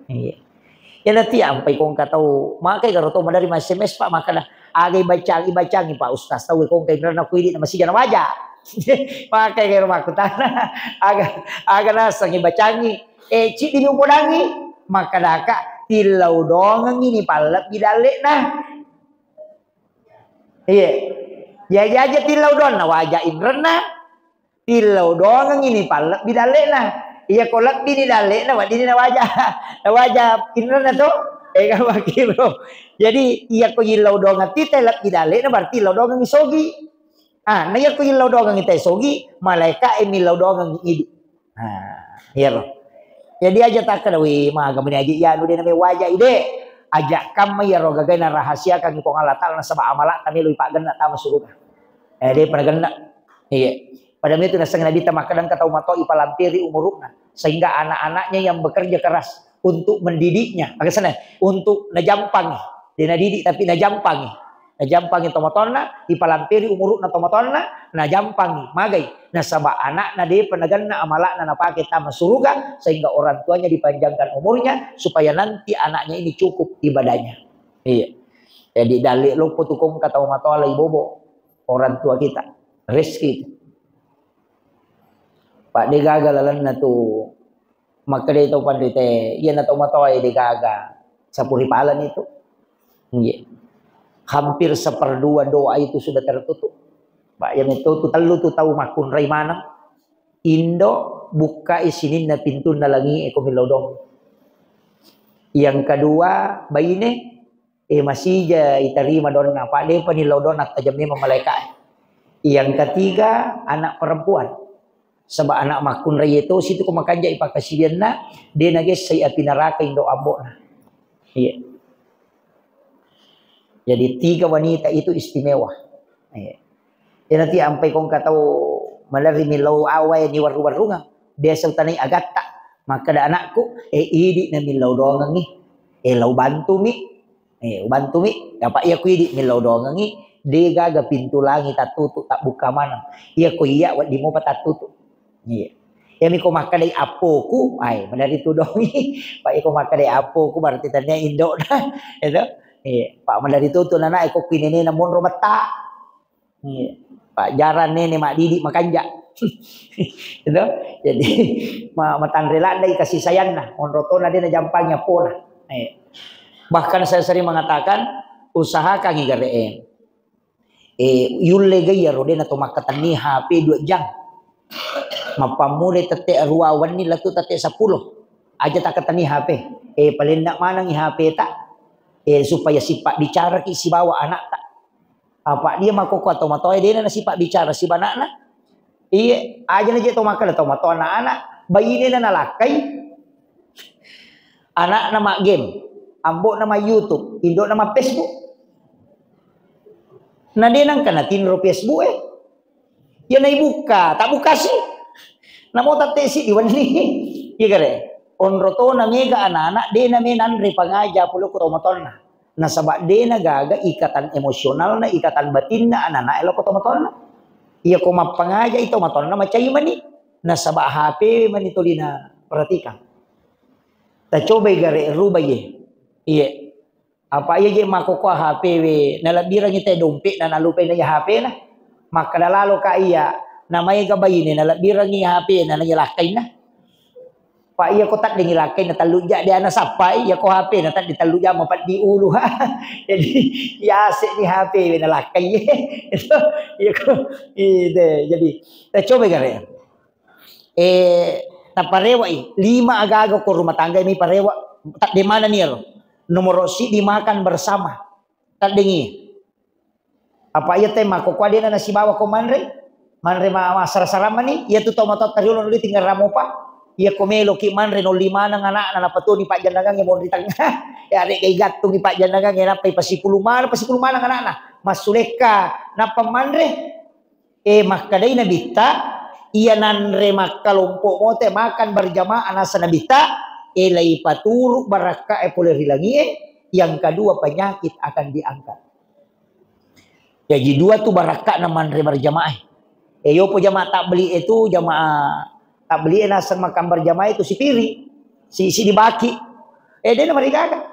Iya. Iya nati ampai ko engka tau, makai garo tau madari ma S M S, Pak, makkeda, "Aga ibacangi, ibacangi, Pak Ustaz, tau ko engka inrenna ku idi na masija nawaja." Makai garo makkutana, "Aga, aga naseng ibacangi?" Eh, ciddi ni upodangi, makkedaka, Tillau dongengi ni pallebbi dalle'na. Iya. Jaji aja tillau doang na waja inrenna. Tillau dongengi ni pallebbi dalle'na. Iya ko lebbi ni dalle'na, wedding ni nawaja, nawaja inrenna to. Eh, kan makkiro. Jadi, iya ko yillau dongeng tita lebbi dalle'na, berarti illau dongengi sogi. Ah, na iya ko illau dongengi tai sogi, malaika e millau dongengi idi. Ah, iya ro. Jadi aja takkeda, "Wih, maga meni aja iya anu de name waja ide." Aja kamma iya ro gagai narahasiakan Puang Allah Taala nasaba amala ta melo ipaggenna tama suruga. Eh, de pernah genna. Iya. Pada itu naseng Nabi ta makkeda engka tau matoa ipalampiri umurukna sehingga anak-anaknya yang bekerja keras untuk mendidiknya. Maksudnya, untuk najampangi. De nadidik tapi najampangi. Najampangi tomatoanna, ipalampiri umurukna tomatoanna, najampangi, magai. Nasaba anakna depa nagenna amalakna napake tama suruga, sehingga orang tuanya dipanjangkan umurnya, supaya nanti anaknya ini cukup ibadahnya. Iya. Jadi dalil loppo tu kong kata matoa lai bobo orang tua kita. Rezeki itu. Pak de gaga lalenna tu Makkeda tau panrita, iyana tau matoa de gaga sapuri palan itu. Nggih. Hampir seperdua doa itu sudah tertutup. Pak, yang itu tu tellu tu tau makkunrai maneng. Indo bukkai sininna pintunna langi e ko millau dong. Yang kedua, baine, eh, masija itarima donna, apa depa nillau donna tajam memang malaika e. Yang ketiga, anak perempuan. Saba anak makkunrai itu situ ko makanja ipakasiwianna, de nagessai api neraka indo ambo'na. Iya. Jadi tiga wanita itu istimewa. Iya. Jadi nanti ampai kong katau malerri millau awai ni warru-warrungang. Biasa utanai agatta. Makkeda anakku, eh, idi na millau dongengi. Eh, lau bantumi. Eh, ubantumi, apa iya ku idi millau dongengi, de gaga pintu langi tattutu, tabbuka maneng. Iya ko iya wedding mopa tattutu. Iya. Iyami ko makkedai appoku, ai, madari tu dongi. Pak iko makkedai appoku, berarti tania indokna. Itu. Iya. Pak madari tu tu nana iko kuinenena monro metta. Iya. Pak jarang nene maddidi makanja. Itu. Jadi, ma-, matanre laddai kasih sayangna. Monro tona de najampangi appona. Iya. Bahkan saya sering mengatakan, usahakan igare e. Eh, yulle gaya rodena to makkatenni H P dua jam. Mappammulai tette rua wenni lettu tette seppulo. Aja takkatenni H P. Eh, palenna manengi H P ta. Eh, supaya sipabbicaraki sibawa anakta. Apa dia makkokko atau matoa dena nasipabbicara sibanakna? Iye, aja na je to makkeda to matoa anak-anak, bainena nalakkai. Anakna ma game, ambo'na ma YouTube, indo'na ma Facebook. Na de nangka natinro Facebook e. Ya naibukka, tak bukasi. Namo tattesi diwenni. Iya gare. Onro tona mega anak-anak, de na me nanre pangaja pole ko to matonna. Nasaba de na gaga ikatan emosionalna, ikatan batinna anak-anak e lao ko to matonna. Iya ko mappangaja i to matonna macai mani. Nasaba H P mani tolina perhatikan. Tacobai gare rubai ye. Iye. Apa iya je makkokkoa H P we, nalebbirengngi te dompetna, nalupai na iya H P na. Makkeda lalo ka iya, namaega baine nalebbirengngi H P na, na iya lakkainna. Pak iya ko taddengi lakkainna tellu ja de ana sappai, iya ko H P na tadde tellu ja mapeddi ulu. Jadi yase ni H P we nalakkai. Itu iya ko ide. Jadi tacobai gare. Eh, taparewa'i, lima aga-aga ko rumah tangga mi parewa, tadde manenni ero. Nomoro siddi makan bersama. Taddengi. Apa iya te makkokkoa dena nasibawa ko manre? Manre ma-, massara-sara mani, iya tu tau matoatta riolo nuli tinggal ramopa. Iya ko meloki manre nolli maneng anakna napatoni pajjannangangnge monri tengah. Ya rega igattungi pajjannangangnge nappa ipasipulung maneng, pasipulung maneng anakna. Massulekka nappa manre. Eh, makkedai Nabitta, iya nanre makkalompo mote makan berjamaah nasa Nabitta, eh, laipaturu barakka e pole ri langie, yang kedua penyakit akan diangkat. Jaji dua tu barakkana manre berjamaah. Eh, yopo jamaah tabligh itu jamaah tabligh e naseng makan berjamaah itu sipiri, si, si dibaki. Eh, dena marigaga.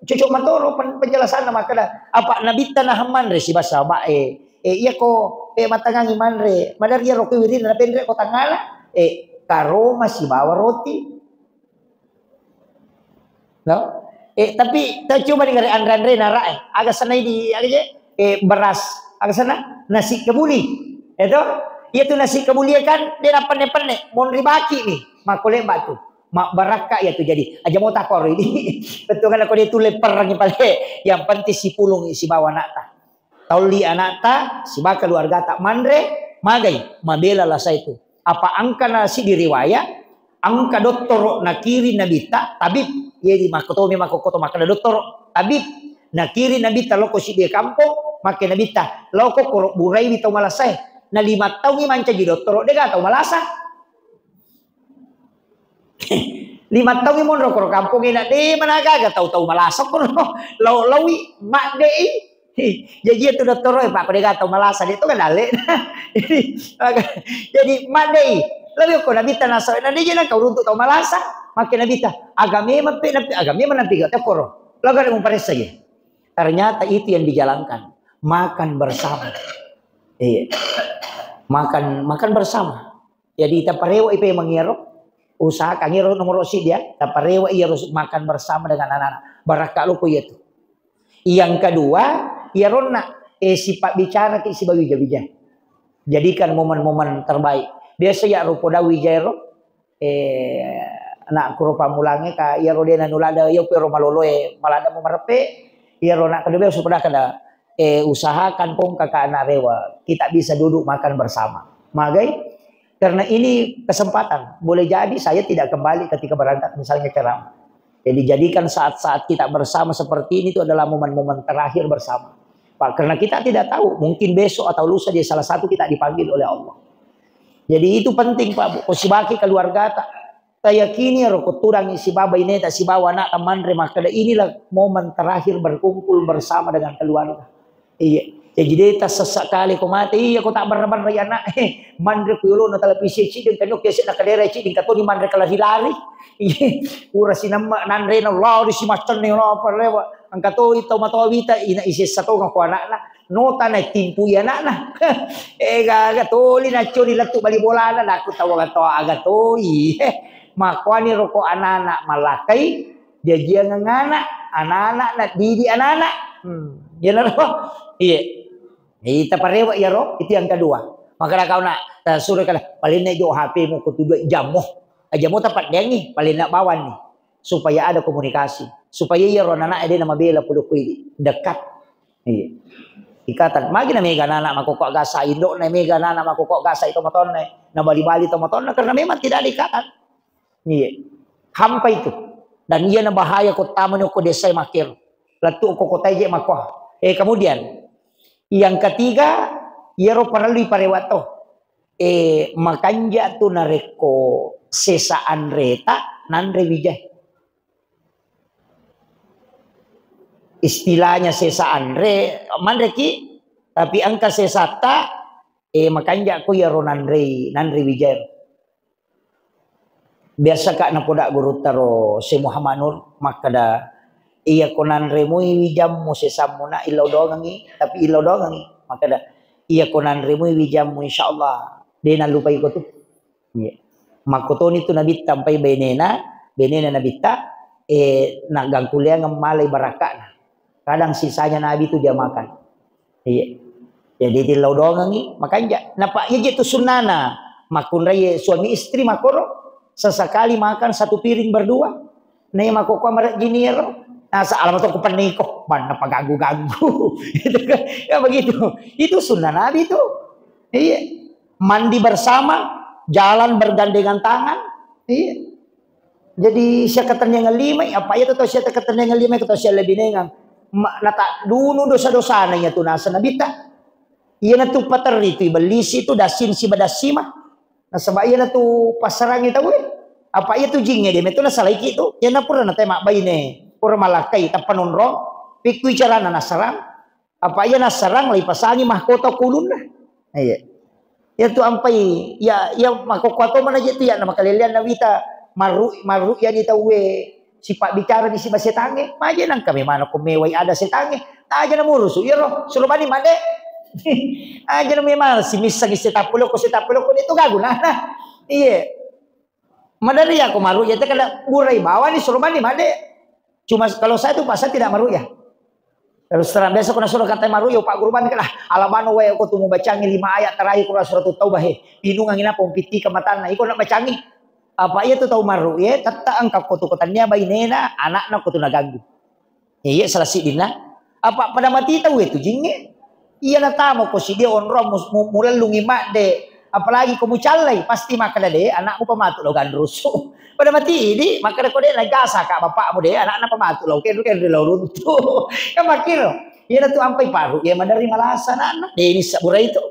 Cocok matoro pen-, penjelasanna makkeda, apa Nabitta nahang manre sibasa ba'e. Eh, iya ko, eh, matangangi manre, madari iyaro ko wirina napenre ko tangngala, eh, karoma sibawa roti. No? Eh, tapi tau coba dengar anre-anre nara, eh. Aga senai di, aga je? Eh, beras. Aga sana? Nasi kebuli. Itu? Iya tu nasi kebuli kan, dia nak penne-penne. Monri baki ni. Makko leba tu. Mak barakka iya tu jadi. Aja mau takor ini. Betul kan aku dia tu leper ni pale. Yang penting si pulung si bawa nak ta. Taulli anakta, siba keluargata manre, magai, mabela lasa itu. Apa engka na siddi riwaya, engka dottoro nakiri nabitta, tabib, jadi makkotomi makkokkoto makkeda dottoro, tabib, nakiri nabitta loko siddi kampong, makke nabitta, loko koro buraiwi tau malasae. Na lima taungi mancaji dottoro, dega tau malasa. Lima taungi monro koro kampongnge na de managaga tau-tau malasa koro. Lau-, laui, maddei. Jaji itu dottoro, eh, Pak, ko dega tau malasa, de to kan dalle. Jadi, jadi maddei. Lalu ko nabitta nasa, na de je nang kau runtuk tau malasa. Makke nabitta, aga memang pe, napi, aga memang napi gak tekoro. Laga de muparessa je. Ternyata itu yang dijalankan. Makan bersama. Iya. Makan, makan bersama. Jadi taparewa ipe mangiro, usahakan iro nomor siddi ya, taparewa iyaro makan bersama dengan anak-anak. Barakka loko iya tu. Yang kedua, iyaronna, eh, sifat bicara ki sibawa wija-wija. Jadikan momen-momen terbaik. Biasa ya rupo dawi jairo, eh, anak kuro pamulange ka iyaro dena nulada, iya pero maloloe, malada mau merepe, iyaro anak kedua supaya kada eh, usahakan pong kakak anak rewa, kita bisa duduk makan bersama. Magai? Karena ini kesempatan. Boleh jadi saya tidak kembali ketika berangkat misalnya ceramah. Jadi jadikan saat-saat kita bersama seperti ini itu adalah momen-momen terakhir bersama. Pak, karena kita tidak tahu, mungkin besok atau lusa dia salah satu kita dipanggil oleh Allah. Jadi itu penting Pak, Bu. Ko sibaki keluargata. Tayakini ro ko tudangi sibawa ineta sibawa anakta manre makkeda inilah momen terakhir berkumpul bersama dengan keluarga. Iya. Jadi de tassessa kale ko mate, iya ko tabbarra-barra ya anak, eh, manre ku yolona televisi cideng kan oke sedda kadera cideng katoni manre kelari-lari. Iya. Pura sinamma nanrena Allah di simacenne Allah parewa. Engka to tau matoa wita ina isessa to ko anakna. Nota na timpu ya anakna. Eh gaga toli nacco di lettu bali bolana, nakku tau aga to aga toi. Makkuani roko anak-anak malakai, jajiangeng anak, anak-anak na didi anak-anak. Hmm, iyanaro. Iya. Ita parewa iyaro, itu yang kedua. Maka kau nak, eh, suruh kala, paling nek jo H P mu ko tu dua jam mo. Aja mo tapat dengi, paling nak bawan ni. Supaya ada komunikasi. Supaya iyaro anak-anak de na mabela puluh kuidi. Dekat. Iya. Ikatan. Magi na mega anak-anak makoko gasa, indok na mega anak-anak makoko gasa itu motonne. Na bali-bali to motonne karena memang tidak ada ikatan. Iya. Hampa itu. Dan iya na bahaya ko tamani ko desa makero. Lettu ko kota je mako. Eh, kemudian yang ketiga, iyaro parellu parewa to. Eh, makanja tu narekko sesa anreta nanre wijai. Istilahnya sesa anre, manreki, tapi engka sesatta, eh, makanja ko iyaro nanrei, nanre wijai. Biasa ka napoda gurutta ro Syekh Muhammad Nur, makkeda, iya ko nanremui wijammu sesammu na illau doangengi, tapi illau doangengi. Makkeda, iya ko nanremui wijammu, insyaallah, de nallupai ko tu. Iya. Makkotoni tu Nabitta mpai benena, benena Nabitta, eh, naggangkuleangeng malai barakka'na. Kadang sisanya Nabi tu dia makan. Iya. Jadi tillau doangengi, makanja. Napa iya je tu sunnana. Makkunrai suami istri makoro, sesekali makan satu piring berdua. Nei makoko marejjini ero. Nasa alamat aku peniko, mana paganggu-ganggu. Gitu kan. Ya begitu. Itu sunnah Nabi tu. Iya. Mandi bersama, jalan bergandengan tangan. Iya. Jadi sia ketennengeng lima, apa iya tau sia ketennengeng lima, tau sia lebih nengang. Ma-, nata dunu dosa-dosana iya tu nasa Nabitta. Iya natu paterri tu ibellisi tu dasin siba dasima. Nasaba iya natu passarangi tau e. Apa iya tu jingnge dia metu nasalaiki tu. Iya na pura nate mabbaine, pura malakkai tappa nonrong, pikkui carana nassarang. Apa iya nassarang, laipasangi mahkota kulunna. Iya. Iya tu ampai, ya, ya makkokkoe to mana je tu ya, na makalelean na wita, marru, marru yani tauwe, sipabbicara ni siba setangnge, maje nangka memang ko mewai ada setangnge, aja na murusu, iya ro, suruh bani made. Aja na memang si missangi setappulo ko setappulo ko itu gagu nah. Iya. Madari aku marru ya kada burai bawani suruh bani made. Cuma kalau saya tuh, Pak, saya tidak meruqyah. Terus terang, biasa ko nasuro kata maruqyah, Pak Guru, bani kan, ah, alabano wae ko tu mubacangi lima ayat terakhir Quran Surat Taubah, he. Pinungangi napa umpittika matanna, iko nak bacangi. Apa iya tu tau maruqyah, tette engka ko tu ko tania bainena, anakna ko tu naganggu. Iya, salah siddinna. Apa pada mati tau itu jingnge? Iya natama ko siddi onrong mus-, mu-, mulellungi madde, apalagi ko mucallai, pasti makkeda de, anakmu pamatu lo ganrusu. Pada mati idi, makkeda ko de, nagasa ka bapakmu de, anakna pamatu lo kenru-kenru lo runtu. Kan makkiro. Iya tu ampai paru, iya maderri malasa anakna. De ini sabura itu.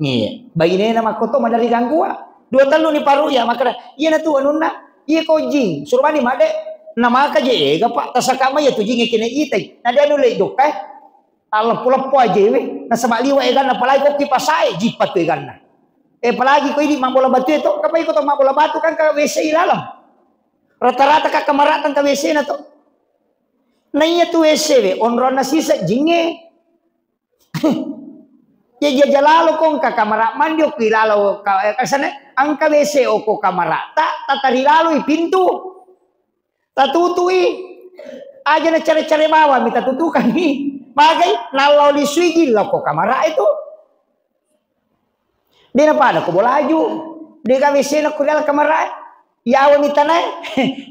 Iya. Bainena makkoto maderri ganggua. Dua tellu ni paru ya makkeda, iya tu anunna. Iya ko jing, suruh mani madde. Namaka je ega, Pak, tasaka mai ya tu jing kene itai. Nah dia nulle jokka. Talleppo-leppo aja we. Nasaba liwa eganna, apalagi ko kipasae, jipat tu eganna. Eh, apalagi ko idi mabbola batu itu, kapai ko to mabbola batu kan ka W C ilaleng. Rata-rata ka kamara tang ka W C na to. Nah iya tu W C we, onronna sisa jingnge. Ya jaja lalo ko engka kamara mandi okko ilalo ka, eh, kasane, engka W C okko kamara ta, tatari lalo i pintu. Tatutui, aja na care-care bawang mi tatutukangi. Magai, nallau lisui gilla ko kamara itu. De na pada ko bolaju. De ga W C na ko dalam kamara. Yawa mi tanae.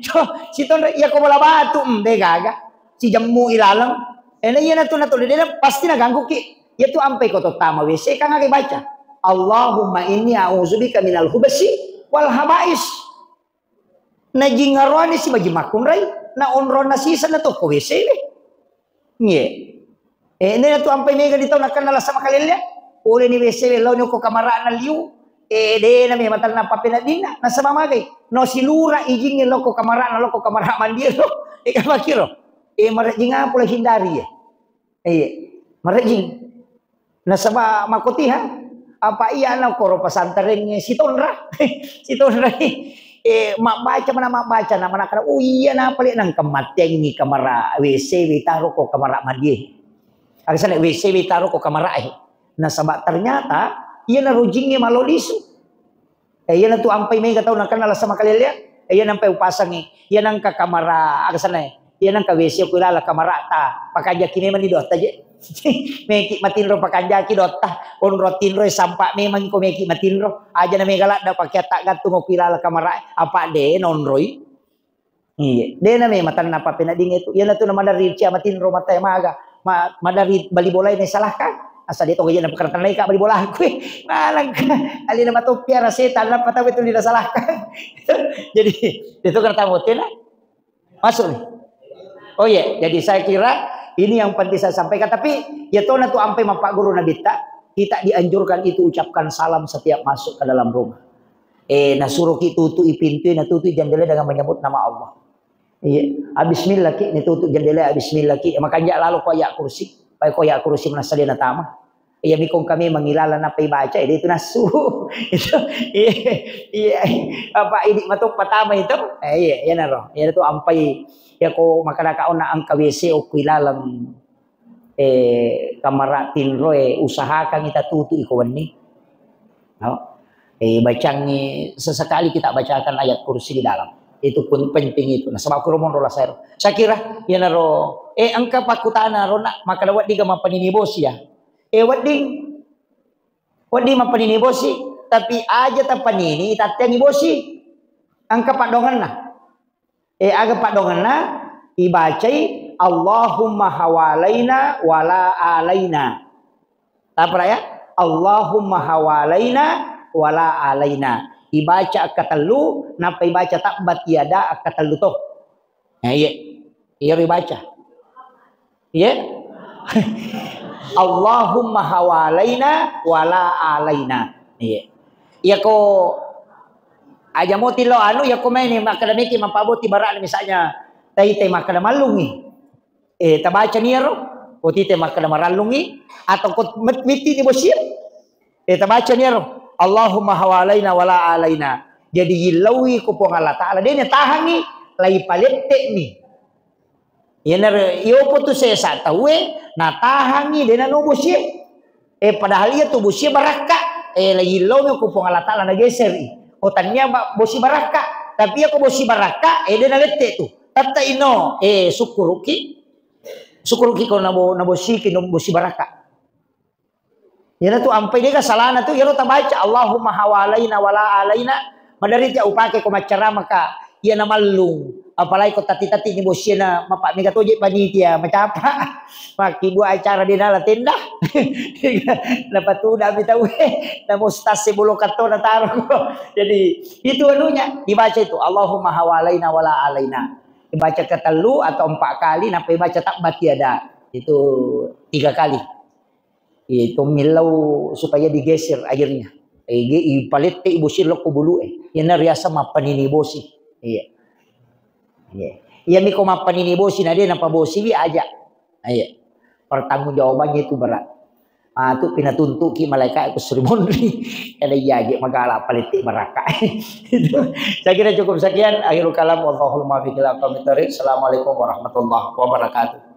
Coba, sitonre, iya ko bola batu, hmm, de gaga. Si jemmu ilaleng. Ena iya na tu, na tu, de na pasti na ganggu ki. Iya tu ampai ko to tama W C, kan aga baca. Allahumma inni a'udzubika minal hubasi wal habais. Na jingaroane si baji makkunrai, na onronna sisa na tokko W C we. Ngie. Eh, ini tu ampai mega di tau nakenna lasa makalelle. Pole ni W C we lao ni ko kamarana liu. Eh, de na me matanna papenaddinna. Nasaba magai. No silura ijingnge lao ko kamarana, lao ko kamara mandi lo. Eh, kan makiro. Eh, marejing apa lo hindari ya. Iya, marejing. Nasaba makotiha, apa iya na koro pesantrengnge sitonra? Sitonra. Eh, mabbaca mana mabbaca na mana kada, oh iya na pale nang kemattengi kamara W C we taro ko kamara madie. Agasana W C we taro ko kamara eh. Nasaba ternyata iya na rojingnge malo lisu. Eh, iyana tu ampai mega tau nakenna lasa makalellea. Eh, iyana ampai upasangi. Iyana engka kamara, aga sana, eh. Iyana engka W C ku ilala kamara ta. Pakanjaki memang ni dotta je. Meki matinro pakanjaki dotta. Onro tinro, eh, sampa memang ko meki matinro. Aja na mega ladda pakai tak gantung ku ilala kamara. Apa de nonroi? Iya, de na me matanna papenadding itu. Iyana tu na maderri cia matinro mata maga. Ma-, maderri bali bolae na salahkan. Asa de to gaji na pekertaan ka bali bola aku. Malang ka. Alina matopia ra setan apa tahu itu dina salahkan. Jadi, itu kena tahu tena. Masuk nih. Oh iya, jadi saya kira ini yang penting saya sampaikan. Tapi ya tona tu ampai mapak guru Nabi ta, kita dianjurkan itu ucapkan salam setiap masuk ke dalam rumah. Eh, nasuroki tutui pintu, natutui jendela dengan menyebut nama Allah. Iya, ah, bismillah ki, ni tutu jendela, ah, bismillah ki. Makanja lalo ko ayat kursi. Pai ko ayat kursi manassa de natama. Iya, mikong kami mangilala napai baca, eh, itu nasu. Itu, iya, iya. Apa idi mato patama itu? Eh, iya, iya naro. Iya tu ampai, ya ko makada ka ona engka W C okko ilaleng. Eh, kamara tinro, eh, usahakan kita tutu iko wenni. No? Eh, bacangi sesekali kita bacakan ayat kursi di dalam. Itu pun penting itu. Nah, sebab aku romo rola saya. Saya kira, ya naro, eh, engka pakutana rona, maka wedding ga mapanini bosi ya. Eh, wedding, wedding mapanini bosi, tapi aja tapanini, tatengi bosi. Engka padonganna. Eh, aga padonganna, ibacai, "Allahumma hawalaina wala alaina." Tapra ya? "Allahumma hawalaina wala alaina." Ibaca akkatellu, nappa ibaca tabbat yada akkatellu to. Nah, iya. Iya ibaca. Iya. "Allahumma hawalaina wala alaina." Iya. Iya ko aja moti lo anu, iya ko maini makkeda meki mappaboti bara'na, misalnya tai tai makkeda mallungi. Eh, tabaca ni ero, oti te makkeda marallungi, atau ko met-, miti ni bosie. Eh, tabaca ni ero, "Allahumma hawalaina wala alaina." Jadi yillaui ko Puang Allah Ta'ala, de na tahangi, lai palette mi. Iyanaro, iyopo tu sesa tauwe, natahangi, de nano bosie. Eh, padahal iya tu bosie barakka. Eh, la yillomi ko Puang Allah Ta'ala nageseri. Ko tania ba-, bosi barakka. Tapi iya ko bosi barakka, eh, de nalette tu. Tatta ino, eh, sukkuruki. Sukkuruki ko nabo, nabosiki, nabossi baraka. Iyana tu ampai dega salana tu, iyaro tabaca, Allahumma hawalaina wala alaina, madari tia upake ko maccarama ka, iyana mallung. Apalagi ko tati-tati ni bosina, mapa mega toje panitia, macapa. Maki dua acara di nala tenda. Napatuda mi tau, eh, namo stase bolo katona taro. Jadi, itu anunya, dibaca itu, Allahumma hawalaina wala alaina. Dibaca ketellu atau empat kali, nappa dibaca tabbat yada. Itu tiga kali. Itu millau supaya digeser airnya. Ege ipalette ibosi lokko bulu e. Iyana riasa mappanini bosi. Iya. Iya. Iya miko mappanini bosi na de napabosiwi aja. Iya. Pertanggungjawabannya itu berat. Ah, tu pinatuntuki malaikat ku Sri Mondri. Ada iya aja magala palette baraka. Itu. Saya kira cukup sekian. Akhirul kalam. Wallahul muwaffiq ila aqwamit thariq. Assalamualaikum warahmatullahi wabarakatuh.